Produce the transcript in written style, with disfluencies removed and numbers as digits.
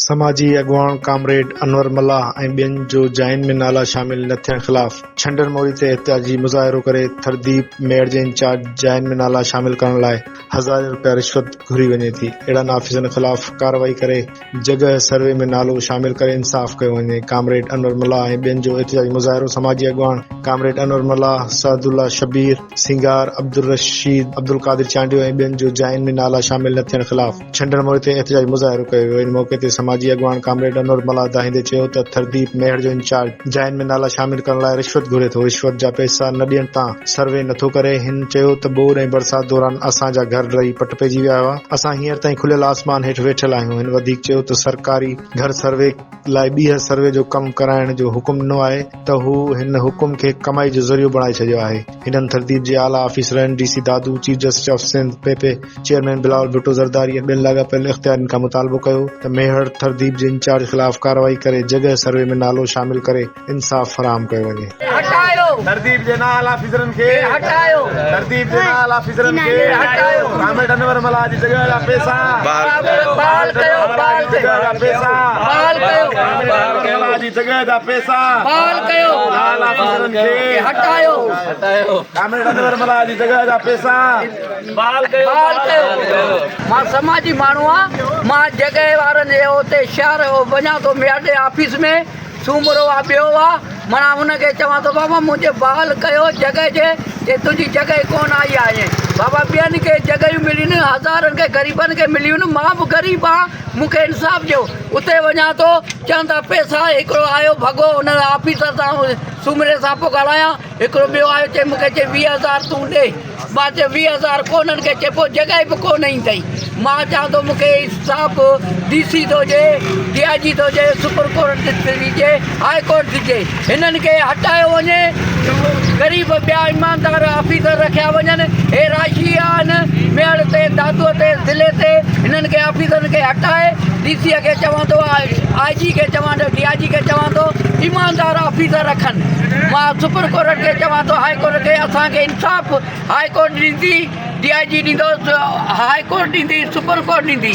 سماجي اڳواڻ ڪامريڊ انور ملاح ۽ ٻين جو جاين ۾ نالا شامل نه ٿيڻ خلاف ڇنڊڻ موري تي احتجاجي مظاهرو ڪري ٿرديپ ميڙ جي انچارج جاين ۾ نالا شامل ڪرڻ لاء هزارين رپيا رشوت گهري وڃي ٿي اهڙن آفيسرن خلاف ڪارروائي ڪري جڳهه سروي ۾ نالو شامل ڪري انصاف ڪيو وڃي ڪامريڊ انور ملاح ۽ ٻين جو احتجاجي مظاهرو سماجي اڳواڻ ڪامريڊ انور ملاح، سعدالله شبير سينگار، عبدالرشيد، عبدالقادر چانڊيو ۽ ٻين جو جاين ۾ نالا شامل نه ٿيڻ خلاف ڇنڊڻ موري تي احتجاجي مظاهرو ڪيو ويو. ان موقعي تي سماجي اڳواڻ ڪامريڊ انور ملاح دانهيندي چيو ته ٿرديپ ميهڙ جو انچارج جاين ۾ نالا شامل ڪرڻ لاء رشوت گهري ٿو، رشوت جا پئسا نه ڏيڻ تان سروي نٿو ڪري. هن چيو ته ٻوڏ ۽ برسات دوران اسان جا گهر ڊهي پٽ پئجي ويا هئا، اسان هينئر تائين کليل آسمان هيٺ ويٺل آهيون. هن وڌيڪ چيو ته سرڪاري گهر سروي لاء ٻيهر سروي جو ڪم ڪرائڻ جو حڪم ڏنو آهي ته هو هن حڪم کي ڪمائي جو ذريعو بڻائي ڇڏيو آهي. هنن ٿرديپ جي اعليٰ آفيسرن، D C Dadu, chief justice of Sindh, P P chairman Bilawal Bhutto Zardari ۽ ٻين لاڳاپيل اختيارين کان مطالبو ڪيو ته ميهڙ ٿرديپ جي انچارج خلاف ڪارروائي ڪري جڳهه سروي ۾ نالو شامل ڪري انصاف فراهم ڪيو وڃي. هٽايو. ترتيب جي نااهل آفيسرن کي هٽايو. ترتيب جي نااهل آفيسرن کي هٽايو. ڪامريڊ انور ملاح جي جڳهه جا پئسا بحال ڪيو ملاح جي جڳهه جا پئسا بحال ڪيو. ڪامريڊ انور ملاح جي جڳهه جا پئسا بحال ڪيو. نااهل آفيسرن کي هٽايو. ڪامريڊ انور ملاح جي جڳهه جا پئسا بحال ڪيو. مان سماجي ماڻهو آ مان جڳهه وارن جي اتي شهر وڃان ٿو مياڙي آفيس ۾ سومرو آ ٻيو آ معنيٰ ان کي چوان ٿو بابا منهنجي بحال ڪيو جڳهه جي چي تنهنجي جڳهه ڪونه آئي آهي بابا ٻين کي جڳهيون مليون هزارن کي غريبن کي مليون مان به غريب آ مون کي انصاف ڏيو اتي وڃان ٿو چون ٿا پئسا هڪڙو آيو ڀڳو ان آفيسر سان سومري سان پيو ڳالهايان هڪڙو ٻيو آيو چي مون کي چي 20 هزار تون ڏي مان چيو 20 هزار ڪونهن کي چي پوء جڳهه به ڪونه ايندئي مان چوان ٿو مون کي انصاف ڊي سي ٿو ڏي ڊي I جي ٿو ڏي سپر ڪورٽ ٿي ڏي هاء ڪورٽ ٿي ڏي هنن کي هٽايو وڃي غريب ٻيا ايماندار آفيسر رکيا وڃن هي راشي آهن ميهڙ تي دادو تي ضلعي تي هنن کي آفيسرن کي هٽائي ڊي سي کي چوان ٿو آء جي کي چوان ٿو ڊي I جي کي چوان ٿو ايماندار آفيسر رکن مان سپر ڪورٽ کي چوان ٿو هاء ڪورٽ کي اسان کي انصاف هاء ڪورٽ ڏيندي ڊي I جي ڏيندو هاء ڪورٽ ڏيندي سپر ڪورٽ ڏيندي.